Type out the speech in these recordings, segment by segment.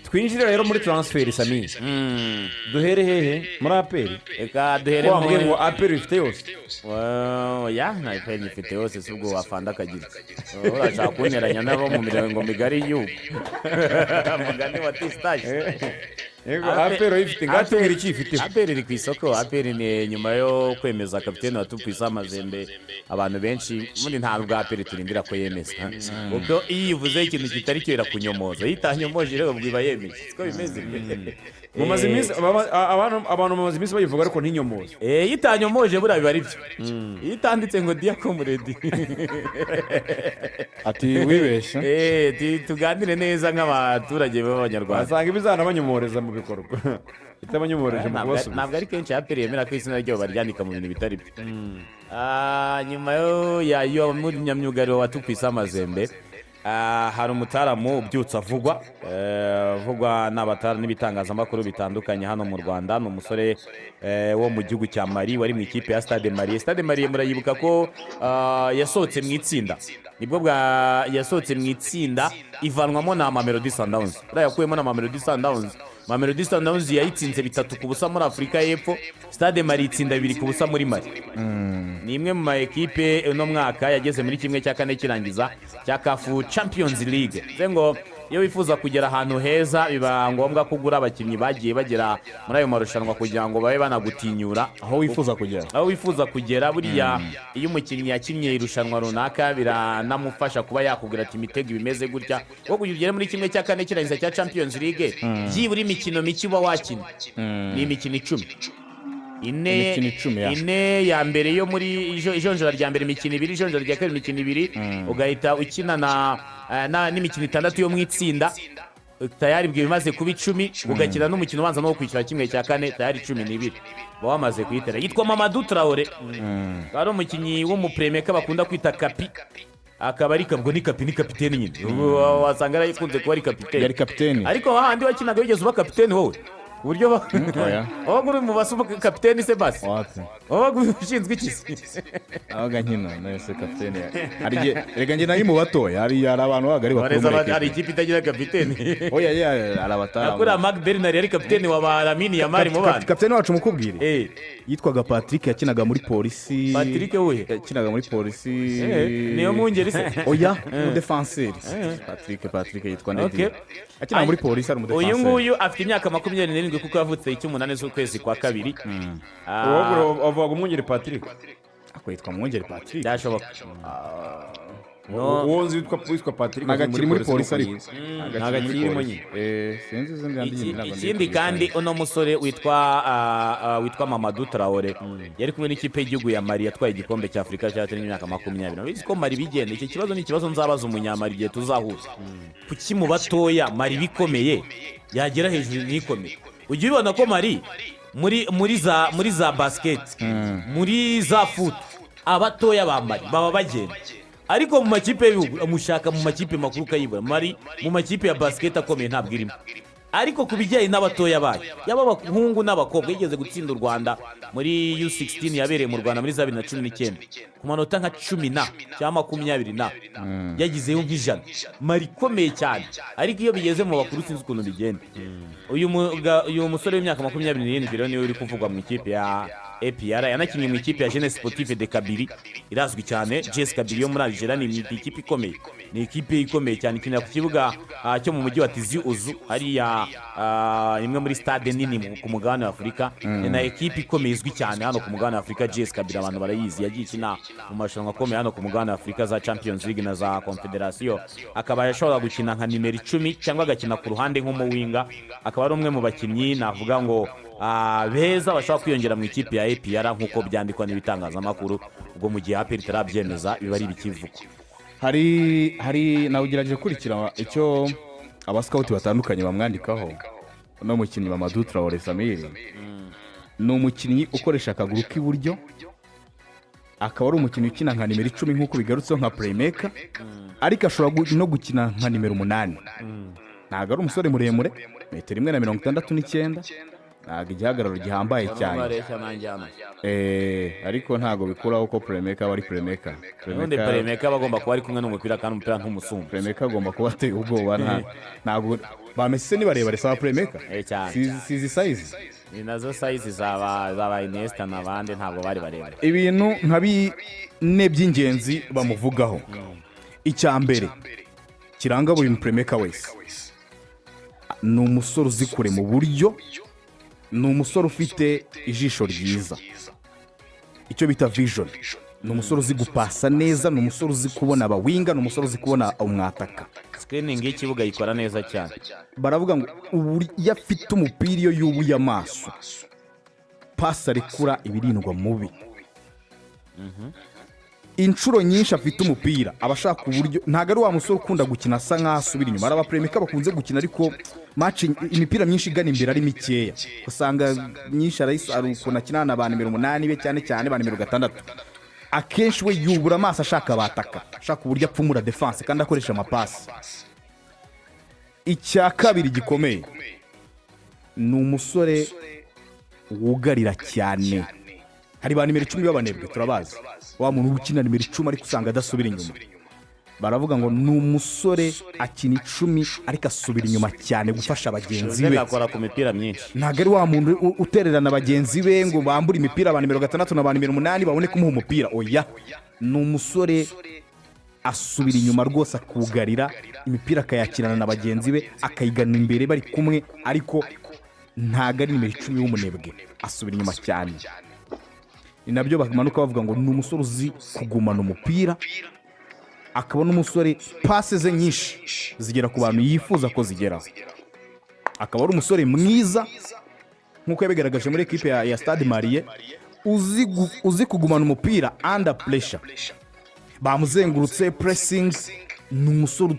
Twinjire rero muri transfer. Sami, duhere hehe? Muri APR? Reka duhere Ko wambwiye muri ngo APR ifite yose. Oya, nta APR ifite yose. Si ubwo wafanda akagira iki? Urashaka kunteranya nabo mu mirongo migari y'igihugu, mugani wa tisitaje. Yego, APR ifite, ngaho tubwira icyo ifiteho. APR iri ku isoko. APR ni nyuma yo kwemeza kapitene wa Tout-Puissant Mazembe. Abantu benshi muri ntabwo APR turindira ko yemeza, kuko iyo ivuze ikintu kitari cyo irakunyomoza. Iyo itanyomoje rero ubwo iba yemeje, siko bimeze? Mumaze iminsi abantu bamaze iminsi bayivuga ariko ntinyomoze. Iyo itanyomoje buriya biba ari byo. Iyo itanditse ngo "Dear comrade", Ati wibeshye. Tuganire neza nk'abaturage b'Abanyarwanda. Wasanga ibizanabanyomoreza mu bikorwa itabanyomoreje mu kubasubiza. Ntabwo ari kenshi APR yemera ko izina ryayo baryandika mu bintu bitari byo. Nyuma yo munyamyugariro wa Tout-Puissant Mazembe, hari umutaramu ubyutse avugwa, avugwa n'abatara n'ibitangazamakuru bitandukanye hano mu Rwanda. Ni umusore wo mu gihugu cya Mali wari mu ikipe ya Stade Malien. Stade Malien murayibuka ko yasohotse mu itsinda, nibwo bwa yasohotse mu itsinda ivanwamo na Mamelodi Sundowns. Buriya yakuyemo na Mamelodi Sundowns. Mamelodi Sundowns yayitsinze 3-0 muri Afurika y'Epfo, Stade Malien itsinda 2-0 muri Mali. Ni imwe mu ma ekipe uno mwaka yageze muri 1/4 kirangiza cya CAF Champions League. Bivuze ngo iyo wifuza kugera ahantu heza biba ngombwa ko ugura abakinnyi bagiye bagera muri ayo marushanwa kugira ngo babe banagutinyura aho wifuza kugera. Aho wifuza kugera. Buriya iyo umukinnyi yakinnye irushanwa runaka biranamufasha kuba yakubwira ati imitego ibimeze gutya. Wowe kugira ugere muri 1/4 kirangiza cya Champions League, byibura imikino mike uba wakina ni imikino 10, ine. Imikino 10, ya. Ine ya mbere yo muri ijonjora rya mbere imikino ibiri, ijonjora rya kabiri imikino ibiri, ugahita ukina n'imikino itandatu yo mu itsinda, tayari ibyo bimaze kuba 10, ugakina n'umukino ubanza no kwishyura 1/4, tayari 12 uba wamaze kuyitera. Yitwa Mamadou Traore, akaba ari umukinnyi w'umuplaymaker bakunda kwita Kapi. Akaba ari ubwo ni Kapi, ni kapiteni nyine. Ubu wasanga yarakunze kuba ari kapiteni. Yari kapiteni. Ariko hahandi wakinaga wigeze uba kapiteni wowe, ku buryo Oya. Wabaga uri mu basupa kapiteni se basi? Wapi. Wabaga ushinzwe iki se? Abaga nkina nese kapiteni hari igihe, reka njye nari mu batoya, hari abantu babaga ari bakuru Wareza muri hari ekipe. ikipe itagira kapiteni? Oya, ya, hari abataramu. Nakuriya Marc Bernal yari kapiteni wa ba Lamine Yamal mu bana. Kapiteni wacu mukubwire, yitwaga Patrick, yakinaga muri Polisi. Patrick wuhe? Yakinaga muri Polisi. Niyo mwungeri se? Oya, umudefanseri Patrick, Patrick yitwa Ndedi, akina muri Polisi, ari umudefanseri. Uyu nguyu afite imyaka 27 kuko yavutse icy'umunani z'ukwezi kwa kabiri. Wowe wavuga umwungeri Patrick? Ako yitwa Mwungeri Patrick. Byashoboka. No. Uwo nzi witwa Patrick. Ntabwo akiri muri Polisi ariko. Ntabwo akirimo nyine. Sinzi izindi yandi nyine, ntabwo Ikindi ndi. Kandi uno musore witwa Mamadou Traore yari kumwe n'ikipe y'igihugu ya Mali yatwaye igikombe cya Afurika cyatari imyaka 20. Urabizi ko Mali bigenda. Iki kibazo ni ikibazo nzabaza umunyamali igihe tuzahuza: kuki mu batoya Mali bikomeye, yagera hejuru ntikomeye? Ujya ubibona ko Mali muri za basket, muri za foot, abatoya ba Mali baba bagenda, ariko mu makipe y'ibihugu mushaka mu makipe makuru ukayibura. Mali mu makipe ya basket akomeye ntabwo irimo, ariko ku bijyanye n'abatoya bayo, yaba abahungu n'abakobwa, yigeze gutsinda u Rwanda muri U16 yabereye mu Rwanda muri za 2019 ku manota nka 10 na cyangwa 20 na yagizeyo nk'ijana. Mali ikomeye cyane, ariko iyo bigeze mu bakuru sinzi ukuntu bigenda. Uyu musore w'imyaka 27 rero niwe uri kuvugwa mu ikipe ya APR. Yanakinnye mu ikipe ya Jeunesse Sportive de Kabylie, irazwi cyane. JS Kabylie yo muri Algeria ni ikipe ikomeye, ni ikipe ikomeye cyane ikinira ku kibuga cyo mu mujyi wa Tizi Ouzou hariya, imwe muri stade nini ku mugabane wa Afurika. Ni na ekipe ikomeye izwi cyane hano ku mugabane wa Afurika. JS Kabylie abantu barayizi, yagiye ikina mu marushanwa akomeye hano ku mugabane wa Afurika, za Champions League na za Confederation. Akaba yashobora gukina nka nimero 10 cyangwa agakina ku ruhande nk'umuwinger. Akaba ari umwe mu bakinnyi navuga ngo beza bashobora kwiyongera mu ikipe ya APR nk'uko byandikwa n'ibitangazamakuru. Ubwo mu gihe APR itarabyemeza biba ari ibikivugwa. Hari nawe ugerageje gukurikira icyo abascout batandukanye bamwandikaho. Uno mukinnyi Mamadou Traore Samir ni umukinnyi ukoresha akaguru k'iburyo, akaba ari umukinnyi ukina nka nimero 10 nk'uko bigarutseho, nka playmaker, ariko ashobora no gukina nka nimero 8. Ntabwo ari umusore muremure, metero 1 na 69. Ntabwo igihagararo gihambaye cyane. Bareshya nanjye hano. Ariko ntabwo bikuraho ko playmaker aba ari playmaker. Ubundi playmaker aba agomba kuba ari kumwe n'umupira, kandi umupira ntumusumba. Playmaker agomba kuba ateye ubwoba. Ntabwo ba Messi ni barebare, saba playmaker. Cyane. Si izi size. Ni nazo size zaba Iniesta n'abandi, ntabwo bari barebare. Ibintu nka bine by'ingenzi bamuvugaho. Icya mbere kiranga buri playmaker wese ni umusore uzi kure mu buryo, ni umusore ufite ijisho ryiza, icyo bita vision. Ni umusore uzi gupasa neza, ni umusore uzi kubona abawinger, ni umusore uzi kubona umwataka. Screening y'ikibuga yikora neza cyane. Baravuga ngo iyo afite umupira, iyo yubuye amaso, pasi arekura ibirindwa mubi. Inshuro nyinshi afite umupira aba ashaka uburyo. Ntabwo ari wa musore ukunda gukina asa nk'aho asubira inyuma. Hari abaplaymaker bakunze gukina, ariko match imipira myinshi igana imbere ari mikeya, usanga myinshi ari ukuntu akina na ba nimero 8 be, cyane cyane ba nimero 6. Akenshi we yubura amaso ashaka abataka, ashaka uburyo apfumura défense kandi akoresha amapasi. Icya kabiri gikomeye ni umusore wugarira cyane. Hari ba nimero 10 b'abanebwe, turabazi, wa muntu ukina nimero 10 ariko usanga adasubira inyuma. Baravuga ngo ni umusore akina 10 ariko asubira inyuma cyane gufasha bagenzi be. Akora ku mipira myinshi. Ntabwo ari wa muntu utererana bagenzi be ngo bambure imipira ba nimero 6 na ba nimero 8 babone kumuha umupira. Oya, ni umusore asubira inyuma rwose akugarira imipira, akayakirana na bagenzi be, akayigana imbere bari kumwe, ariko ntabwo ari nimero 10 w'umunebwe, asubira inyuma cyane. Ni nabyo bamanuka bavuga ngo ni umusore uzi kugumana umupira, akaba n'umusore pase ze nyinshi zigera ku bantu yifuza ko zigeraho, akaba ari umusore mwiza nk'uko yabigaragaje muri ekipe ya Stade Malien, uzi kugumana umupira under pressure, bamuzengurutse, pressing. Ni umusore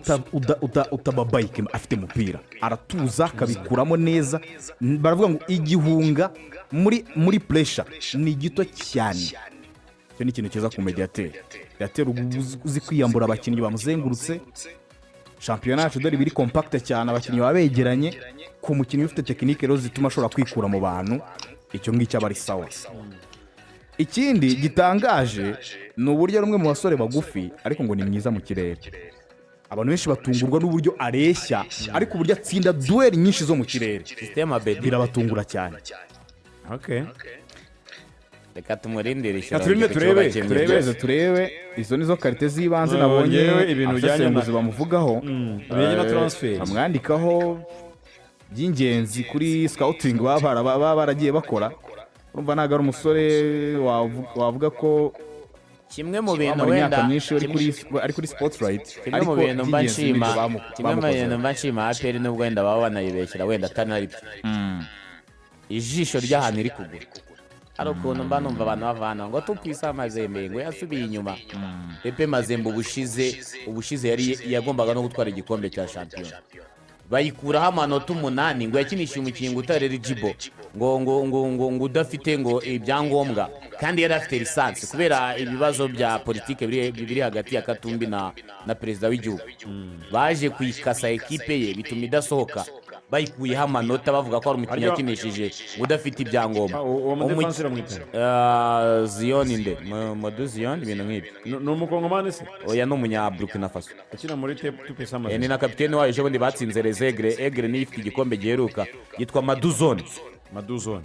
utababayike afite umupira, aratuza akabikuramo neza. Baravuga ngo igihunga muri pressure ni gito cyane. Icyo ni ikintu cyiza ku médiateur. Médiateur uzi kwiyambura abakinnyi bamuzengurutse. Shampiyona yacu dore ibiri compact cyane, abakinnyi baba begeranye. Ku mukinnyi ufite technique rero zituma ashobora kwikura mu bantu, icyo ngicyo aba ari sawa. Ikindi gitangaje ni uburyo ari umwe mu basore bagufi, ariko ngo ni mwiza mu kirere. Abantu benshi batungurwa n'uburyo areshya, ariko uburyo atsinda duel nyinshi zo mu kirere Système Abedi. birabatungura cyane. Reka tumurindire. Reka turinde turebe, turebe. Turebe turebe, izo nizo qualité z'ibanze No, nabonye ngewe ibintu bijyanye abasesenguzi bamuvugaho. Bijyanye na transfer. Bamwandikaho by'ingenzi kuri scouting baba baragiye bakora. Urumva ntabwo ari umusore wavuga ko Kimwe mu bintu bamara wenda imyaka myinshi ari kuri spotlight, kimwe ariko mu bintu mba by'ingenzi nshima nibyo kimwe mu bamukozeho. bintu mba nshima APR, nubwo wenda baba banayibeshyira, wenda atari ari byo, ijisho ry'ahantu iri kugura. Hari ukuntu mba numva abantu bavana ngo tupwisa Mazembe ngo yasubiye inyuma. Pepe Mazembe ubushize yari yagombaga no gutwara igikombe cya shampiyona, bayikuraho amanota 8 ngo yakinishije umukinnyi ngo utari eligible, ngo udafite ngo ibyangombwa, kandi yari afite licence, kubera ibibazo bya politike biri hagati ya Katumbi na perezida w'igihugu. Baje kuyikasa ekipe ye, bituma idasohoka, bayikuyeho amanota, bavuga ko hari umukinnyi yakinishije ngo udafite ibyangombwa. Ah, uwo mudefansi uramwita? Ah, Ziyoni nde, Modu Ziyoni, ibintu nk'ibyo. Ni umukongomani se? Oya, ni umunya Burkina Faso. Ukina muri Tupisa Ni na kapitene wayo. Ejo bundi batsinze Les Aigles. Aigle niyo ifite igikombe giheruka. Yitwa Maduzone. Maduzone.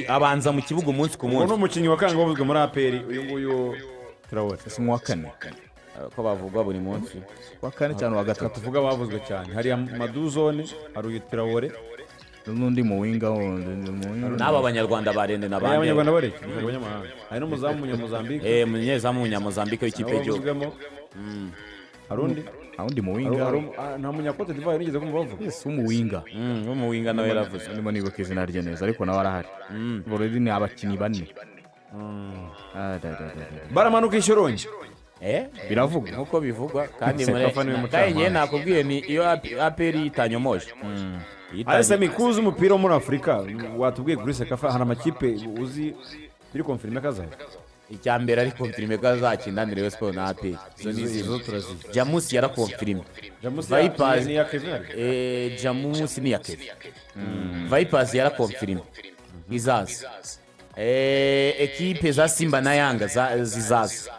Abanza mu kibuga umunsi ku Uwo ni munsi. umukinnyi wa kangahe wavuzwe muri APR, uyu nguyu Traore? Si mu wa kane? Ko bavugwa buri munsi. Wa kane cyane, wa gatatu. Tuvuga bavuzwe cyane, hari Maduzone, hari uyu Traore. N'undi mu winger wundi mu winger. N'aba banyarwanda barende Hari n'abandi. Abanyarwanda bari abanyamahanga, hari n'umuzamu w'umunyamozambique. Umunyezamu w'umunyamozambique w'ikipe nawe y'igihugu. wavuzwemo. Hari undi? Nta wundi mu winger. Nta munyakote d'ivoire nigeze kumva bavuga. Yes, w'umuwinger. W'umuwinger nawe yaravuze. Ndimo nibuka izina rye neza, ariko nawe arahari. Already ni abakinnyi bane. Ah, da, da, da, da. Baramanuka Ishyorongi. Biravugwa. Nk'uko bivugwa kandi Sekafa muri niwe mucamanza. kandi njyewe nakubwiye ni iyo APR itanyomoje. Iyo Arese kuzi umupira wo muri Afurika, watubwiye kuri CECAFA hari amakipe uzi biri confirmé kazayo? Icya mbere ari confirmé ko azakina ni Rayon Sport na APR. Izo ni Izo zimwe. turazizi. Jamus yarakonfirime. Jamus Vipers. ni iya Kevin. Jamus ni iya Kevin. Vipers yarakonfirime izaza. Ekipe za Simba na Yanga zizaza.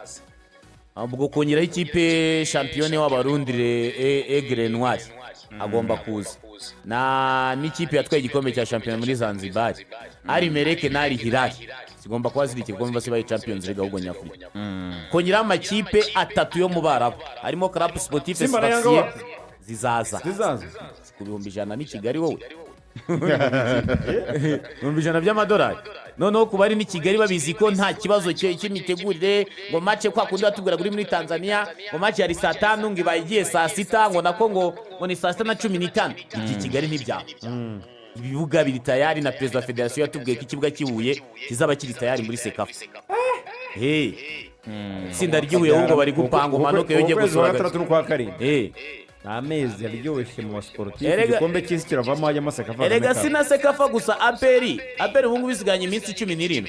Ubwo kongeraho ikipe shampiyone w'Abarundi, Aigle Noir, agomba kuza, na n'ikipe yatwaye igikombe cya shampiyona muri Zanzibar, Al Merrikh na Al Hilal, zigomba kuba ziri igikombe basibaye Champions League ahubwo nyafurika. Kongeraho amakipe atatu yo mu Barabu harimo Club Sportif Simba na Yanga Sfaxien zizaza. Zizaza. Ku 100,000 ni Kigali wowe, 100,000 by'amadolari. Noneho ku bari n'i Kigali babizi ko nta kibazo cy'imitegurire, ngo match kwa kundi batubwiraga uri muri Tanzania ngo match yari saa 5, ngo ibaye igiye saa 6, ngo nako ngo ni saa 6:15. Iki Kigali ntibyaba, ibibuga biri tayari, na perezida wa federasiyo yatubwiye ko ikibuga cy'i Huye kizaba kiri tayari muri CECAFA. Hey. Itsinda ry'i Huye ahubwo bari gupanga, umanuke iyo ugiye Ukwezi kwa gusura gatandatu n'ukwa karindwi Hey. ni amezi aryoshye mu basiporutifu. Igikombe cy'isi kiravamo, hajyamo CECAFA. Erega si na CECAFA gusa, APR ubu ngubu isigaranye iminsi 17.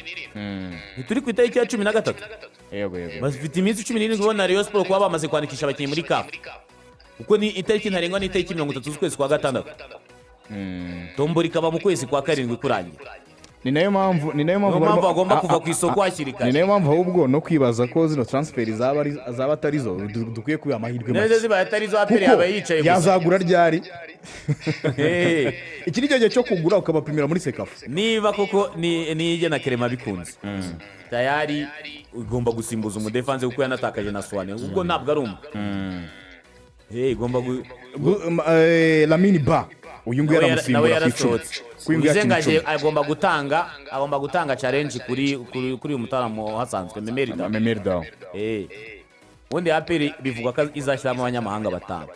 Ntituri ku itariki ya 13? Yego. Bafite iminsi 17 ubona Rayon Sport kuba bamaze kwandikisha abakinnyi muri CAF, kuko ni itariki ntarengwa ni itariki 30 z'ukwezi kwa gatandatu, tombora ikaba mu kwezi kwa karindwi kurangira. Ni nayo mpamvu Niyo mpamvu bagomba kuva ku isoko hakiri ni kare. nayo mpamvu ahubwo no kwibaza ko zino transfer zaba atari zo, dukwiye kubiha amahirwe Neza make. zibaye atari zo, APR Kuko yaba yicaye gusa. yazagura ryari? Hey. Iki ni cyo gihe cyo kugura ukabapimira muri CECAFA. Niba koko ni nijye na Kerema bikunze, tayari igomba gusimbuza umudefanse kuko yanatakaje na Suwane, ubwo ntabwo ari umwe. Hey, igomba Lamine Ba uyu nguyu nawe yaramusimbura ku 10. yarasohotse. Kuri uyu nguyu Bivuze yakina ngo 10. Agomba gutanga challenge kuri uyu mutaramo hasanzwe Memel Dao. Memel Dao. Eh. Ubundi APR bivugwa ko izashyiramo abanyamahanga batanu.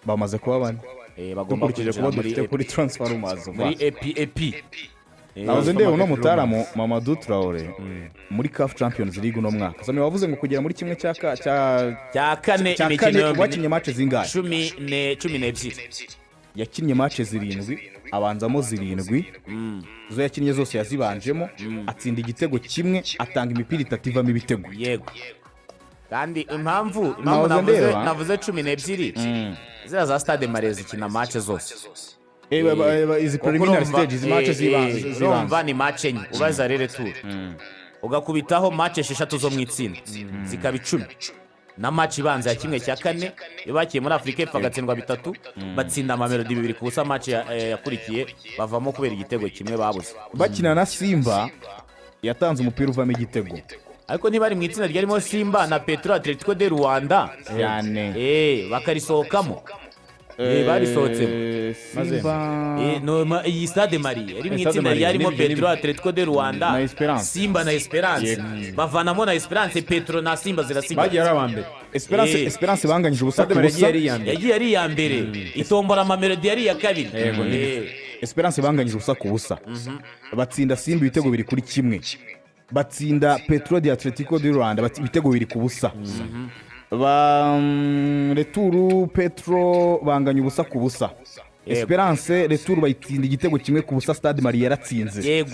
Bamaze kuba bane. Eh, bagomba Dukurikije kwinjira kuba muri dufite EP, kuri transfer rumors. muri EP EP. Nahoze ndeba uno mutaramu Mamadou Traore muri CAF Champions League uno mwaka. Sami wavuze ngo kugera muri kimwe cya Cya kane. Cya Imikino kane. yombi. Wakinnye match zingahe? 12. Yakinnye match zirindwi, abanzamo zirindwi. Izo yakinnye zose yazibanjemo, atsinda igitego kimwe, atanga imipira itatu ivamo ibitego. Yego, kandi impamvu Nahoze navuze ndeba. navuze 12, ziriya za Stade Malien zikina match zose. Izi Kuko preliminary urumva, stage, izi match zibanze. Urumva ni match enye ubaza rere tour, ugakubitaho match esheshatu zo mu itsinda zikaba 10, na match ibanza ya kimwe cya kane iyo bakiye muri Afurika y'Epfo bagatsindwa bitatu, batsinda Amamelodi 2-0. Match yakurikiye bavamo kubera igitego kimwe babuze. Bakina na Simba yatanze umupira uvamo igitego. Ariko ntibari mu itsinda ryarimo Simba na Petro Atletico de Luanda? Cyane. Bakarisohokamo. Barisohotsemo. Simba. No, iyi Stade Malien yari mu Stade itsinda Malien, ryarimo nibyo, Petro Atletico de Luanda Na Esperance. Simba na Esperance, bavanamo na Esperance, Petro na Simba zirasigaye. Bagiye ari aba mbere. Esperance. Esperance banganyije ubusa Stade ku Malien busa. yagiye ari iya mbere. Yagiye ari iya mbere, itombora Amamelodi yari iya kabiri. Esperance banganyije 0-0, batsinda Simba ibitego 2-1, batsinda Petro de Atletico de Luanda ibitego 2-0. Ba retour Petro banganya 0-0. Esperance retour bayitsinda igitego 1-0. Stade Malien yaratsinze.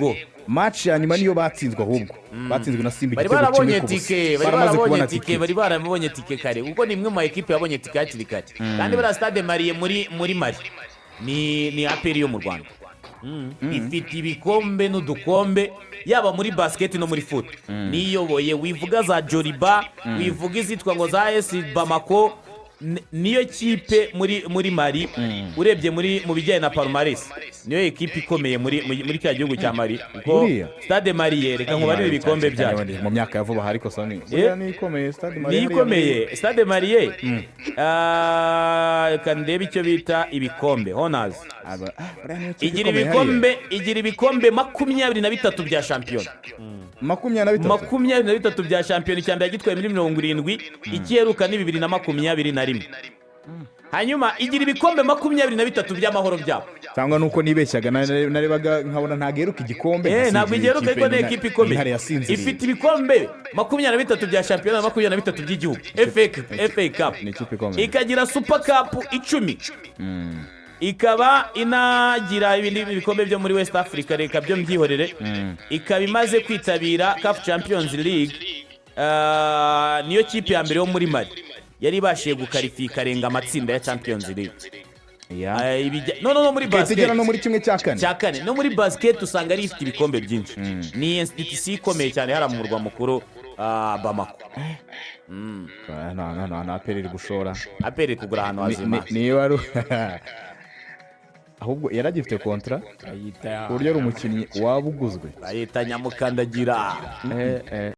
Match ya nyuma niyo batsinzwe, ahubwo batsinzwe na Simba Bari igitego barabonye 1-0. tike, bari Baramaze barabonye kubona tike. tike. Bari barabonye tike kare, kuko ni imwe mu ma ekipe yabonye tike hakiri kare. Kandi buriya Stade Malien muri Mali ni APR yo mu Rwanda, ifite ibikombe n'udukombe yaba muri basket no muri foot niyoboye. Wivuga za Joliba, wivuga izitwa ngo za AS Bamako, niyo kipe muri Mali. Urebye mu bijyanye na palmarès, niyo ekipe ikomeye muri kiriya gihugu cya Mali, kuko Buriya. Stade Malien, reka nkubarire ibikombe byayo. Mu myaka ya vuba ariko Sami, buriya niyo ikomeye Stade Malien. Niyo ikomeye Stade Malien. Reka ndebe icyo bita ibikombe, honors. Buriya niyo kipe Igira ikomeye hariya. ibikombe 23 bya shampiyona. 23? 23 bya shampiyona. Icya mbere yagitwaye muri 70, ikiheruka ni 2021. Hanyuma igira ibikombe 23 by'amahoro byabo. Cyangwa nuko nibeshyaga, narebaga nkabona ntabwo iheruka igikombe. Ntabwo igeruka, ariko ni ekipe ikomeye. Intare yasinziriye. Ifite ibikombe 23 bya shampiyona na 23 by'igihugu, FA Cup. Ni ikipe ikomeye. Ikagira Super Cup 10. Ikaba inagira ibindi bikombe byo muri West Africa, reka byo mbyihorere. Ikaba imaze kwitabira CAF Champions League. Niyo kipe ya mbere yo muri Mali yari ibashije gukarifiya, ikarenga amatsinda ya Champions League. No muri Igahita igera no basket muri 1/4. Cya kane. No muri basket usanga ari ifite ibikombe byinshi. Ni institution ikomeye cyane hariya mu murwa mukuru, Bamako. Nta APR iri gushora. APR iri kugura ahantu hazima. Niba ari ahubwo yaragifite contrat Bayita ku buryo ari umukinnyi waba uguzwe. Bayita nyamukandagira.